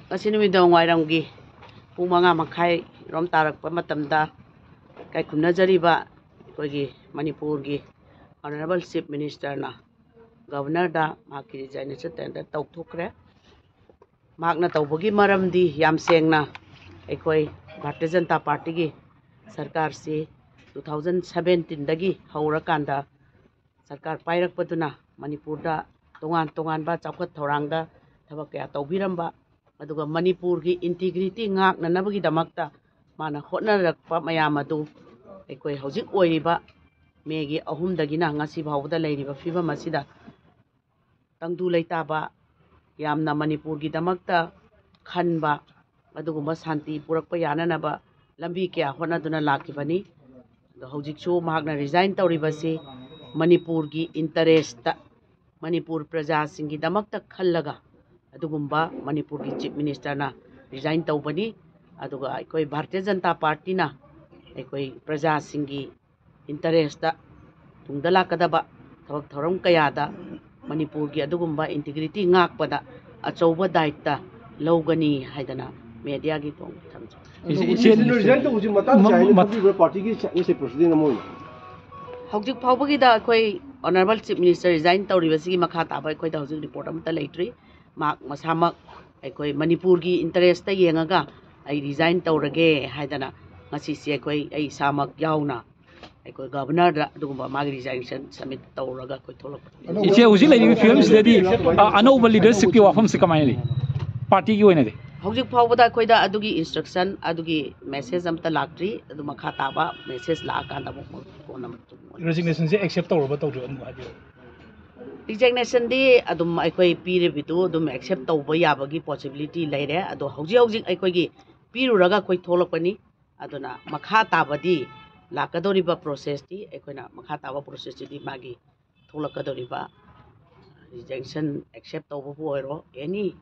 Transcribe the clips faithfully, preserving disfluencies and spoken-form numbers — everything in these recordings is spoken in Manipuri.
ꯉꯁꯤ ꯅꯨꯃꯤꯗꯥꯡ ꯋꯥꯏꯔꯝꯒꯤ ꯄꯨꯡ ꯃꯉꯥ ꯃꯈꯥꯏ ꯔꯣꯝ ꯇꯥꯔꯛꯄ ꯃꯇꯝꯗ ꯀꯥꯏꯈꯨꯝꯅꯖꯔꯤꯕ ꯑꯩꯈꯣꯏꯒꯤ ꯃꯅꯤꯄꯨꯔꯒꯤ Honourable Chief Ministerꯅ Governorꯗ ꯃꯍꯥꯛꯀꯤ resignation tender ꯇꯧꯊꯣꯛꯈ꯭ꯔꯦ꯫ ꯃꯍꯥꯛꯅ ꯇꯧꯕꯒꯤ ꯃꯔꯝꯗꯤ ꯌꯥꯝ ꯁꯦꯡꯅ ꯑꯩꯈꯣꯏ ꯚꯥꯔꯇꯤꯌ ꯖꯅꯇꯥ ꯄꯥꯔꯇꯤꯒꯤ ꯁꯔꯀꯥꯔꯁꯤ two thousand seventeenꯗꯒꯤ ꯍꯧꯔꯀꯥꯟꯗ ꯁꯔꯀꯥꯔ ꯄꯥꯏꯔꯛꯄꯗꯨꯅ ꯃꯅꯤꯄꯨꯔꯗ ꯇꯣꯉꯥꯟ ꯇꯣꯉꯥꯟꯕ ꯆꯥꯎꯈꯠ ꯊꯧꯔꯥꯡꯗ ꯊꯕꯛ ꯀꯌꯥ ꯇꯧꯕꯤꯔꯝꯕ, ꯑꯗꯨꯒ ꯃꯅꯤꯄꯨꯔꯒꯤ integrity ꯉꯥꯛꯅꯅꯕꯒꯤꯗꯃꯛꯇ ꯃꯥꯅ ꯍꯣꯠꯅꯔꯛꯄ ꯃꯌꯥꯝ ꯑꯗꯨ ꯑꯩꯈꯣꯏ ꯍꯧꯖꯤꯛ ꯑꯣꯏꯔꯤꯕ ꯃꯦꯒꯤ ꯑꯍꯨꯝꯗꯒꯤꯅ ꯉꯁꯤ ꯐꯥꯎꯕꯗ ꯂꯩꯔꯤꯕ ꯐꯤꯕꯝ ꯑꯁꯤꯗ ꯇꯪꯗꯨ ꯂꯩꯇꯥꯕ, ꯌꯥꯝꯅ ꯃꯅꯤꯄꯨꯔꯒꯤꯗꯃꯛꯇ ꯈꯟꯕ, ꯑꯗꯨꯒꯨꯝꯕ ꯁꯥꯟꯇꯤ ꯄꯨꯔꯛꯄ ꯌꯥꯅꯅꯕ ꯂꯝꯕꯤ ꯀꯌꯥ ꯍꯣꯠꯅꯗꯨꯅ ꯂꯥꯛꯈꯤꯕꯅꯤ꯫ ꯑꯗꯣ ꯍꯧꯖꯤꯛꯁꯨ ꯃꯍꯥꯛꯅ resign ꯇꯧꯔꯤꯕꯁꯤ ꯃꯅꯤꯄꯨꯔꯒꯤ interestꯇ, ꯃꯅꯤꯄꯨꯔ ꯄ꯭ꯔꯖꯥꯁꯤꯡꯒꯤꯗꯃꯛꯇ ꯈꯜꯂꯒ ꯑꯗꯨꯒꯨꯝꯕ ꯃꯅꯤꯄꯨꯔꯒꯤ Chief Ministerꯅ resign ꯇꯧꯕꯅꯤ꯫ ꯑꯗꯨꯒ ꯑꯩꯈꯣꯏ ꯚꯥꯔꯇꯤꯌ ꯖꯅꯇꯥ ꯄꯥꯔꯇꯤꯅ ꯑꯩꯈꯣꯏ ꯄ꯭ꯔꯖꯥꯁꯤꯡꯒꯤ interestꯇ ꯇꯨꯡꯗ ꯂꯥꯛꯀꯗꯕ ꯊꯕꯛ ꯊꯧꯔꯝ ꯀꯌꯥꯗ ꯃꯅꯤꯄꯨꯔꯒꯤ ꯑꯗꯨꯒꯨꯝꯕ integrity ꯉꯥꯛꯄꯗ ꯑꯆꯧꯕ ꯗꯥꯌꯤꯠꯇ ꯂꯧꯒꯅꯤ ꯍꯥꯏꯗꯅ mediaꯒꯤ ꯊꯣꯡ ꯊꯝꯖꯩ꯫ ꯏꯆꯦ, ꯏꯆꯦ, resign ꯇꯧꯕꯁꯤ ꯃꯇꯥꯡ ꯃ-, ꯆꯥꯏꯅ ꯃ-, ꯈꯟꯕꯤꯕ꯭ꯔꯥ ꯄꯥꯔꯇꯤꯒꯤ ꯆꯠꯅꯁꯦ president ꯑꯃ ꯑꯣꯏꯅ? ꯍꯧꯖꯤꯛ ꯐꯥꯎꯕꯒꯤꯗ ꯑꯩꯈꯣꯏ Honourable Chief Minister resign ꯇꯧꯔꯤꯕꯁꯤꯒꯤ ꯃꯈꯥ ꯇꯥꯕ ꯑꯩꯈꯣꯏꯗ ꯍꯧꯖꯤꯛ report ꯑꯃꯠꯇ ꯂꯩꯇ꯭ꯔꯤ꯫ ꯃꯍꯥꯛ ꯃꯁꯥꯃꯛ ꯑꯩꯈꯣꯏ ꯃꯅꯤꯄꯨꯔꯒꯤ interestꯇ ꯌꯦꯡꯉꯒ ꯑꯩ resign ꯇꯧꯔꯒꯦ ꯍꯥꯏꯗꯅ ꯉꯁꯤꯁꯦ ꯑꯩꯈꯣꯏ, ꯑꯩ ꯏꯁꯥꯃꯛ ꯌꯥꯎꯅ ꯑꯩꯈꯣꯏ Governorꯗ ꯑꯗꯨꯒꯨꯝꯕ ꯃꯥꯒꯤ resignation submit ꯇꯧꯔꯒ ꯑꯩꯈꯣꯏ ꯊꯣꯛꯂꯛꯄꯅꯤ꯫ ꯑꯅꯧꯕ ꯏꯆꯦ, ꯍꯧꯖꯤꯛ ꯂꯩꯔꯤꯕ ꯐꯤꯕꯝꯁꯤꯗꯗꯤ, ꯑ, ꯑꯅꯧꯕ leadershipꯀꯤ ꯋꯥꯐꯝꯁꯤ ꯀꯃꯥꯏꯅ ꯂꯩ? ꯄꯥꯔꯇꯤꯒꯤ ꯑꯣꯏꯅꯗꯤ? ꯍꯧꯖꯤꯛ ꯐꯥꯎꯕꯗ ꯑꯩꯈꯣꯏꯗ ꯑꯗꯨꯒꯤ instruction, ꯑꯗꯨꯒꯤ message ꯑꯝꯇ ꯂꯥꯛꯇ꯭ꯔꯤ꯫ ꯑꯗꯨ ꯃꯈꯥ ꯇꯥꯕ message ꯂꯥꯛꯑꯀꯥꯟꯗ ꯑꯃꯨꯛ ꯀꯣꯟꯅ ꯃꯇꯨꯡ ꯑꯣꯏꯅ꯫ Resignation ꯁꯦ accept ꯇꯧꯔꯕ ꯇꯧꯗ꯭ꯔꯤꯕ ꯑꯗꯨꯝ ꯍꯥꯏꯕꯤꯌꯨ꯫ Resignation ꯗꯤ ꯑꯗꯨꯝ ꯑꯩꯈꯣꯏ ꯄꯤꯔꯤꯕꯗꯨ ꯑꯗꯨꯝ accept ꯇꯧꯕ ꯌꯥꯕꯒꯤ possibility ꯂꯩꯔꯦ꯫ ꯑꯗꯣ ꯍꯧꯖꯤꯛ ꯍꯧꯖꯤꯛ ꯑꯩꯈꯣꯏꯒꯤ ꯄꯤꯔꯨꯔꯒ ꯑꯩꯈꯣꯏ ꯊꯣꯛꯂꯛꯄꯅꯤ꯫ ꯑꯗꯨꯅ ꯃꯈꯥ ꯇꯥꯕꯗꯤ, ꯂꯥꯛꯀꯗꯧꯔꯤꯕ process ꯇꯤ, ꯑꯩꯈꯣꯏꯅ ꯃꯈꯥ ꯇꯥꯕ process ꯇꯨꯗꯤ ꯃꯥꯒꯤ ꯊꯣꯛꯂꯛꯀꯗꯧꯔꯤꯕ resignation accept ꯇꯧꯕꯕꯨ ꯑꯣꯏꯔꯣ, any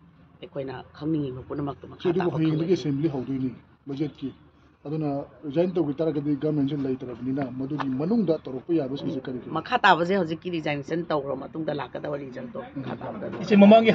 ꯑꯩꯈꯣꯏꯅ ꯈꯪꯅꯤꯡꯉꯤꯕ ꯄꯨꯝꯅꯃꯛꯇꯨ ꯃꯈꯥ ꯁꯤ ꯑꯗꯨꯕꯨ ꯇꯥꯕ ꯍꯌꯦꯡꯗꯒꯤ ꯈꯪꯍꯟꯅꯤꯡꯉꯤ꯫ Assembly ꯍꯧꯗꯣꯏꯅꯤ, budget ꯀꯤ꯫ ꯑꯗꯨꯅ resign ꯇꯧꯈꯤ ꯇꯥꯔꯒꯗꯤ government ꯁꯨ ꯂꯩꯇ꯭ꯔꯕꯅꯤꯅ ꯃꯗꯨꯒꯤ ꯃꯅꯨꯡꯗ ꯇꯧꯔꯛꯄ ꯌꯥꯕꯁꯤꯡꯁꯦ ꯀꯔꯤ ꯀꯔꯤ? ꯃꯈꯥ ꯇꯥꯕꯁꯦ ꯍꯧꯖꯤꯛꯀꯤ resignation ꯇꯧꯈ꯭ꯔ ꯃꯇꯨꯡꯗ ꯂꯥꯛꯀꯗꯕ result ꯇꯣ ꯃꯈꯥ ꯇꯥꯕꯗ ꯑꯗꯨꯝ ꯏꯆꯦ, ꯃꯃꯥꯡꯒꯤ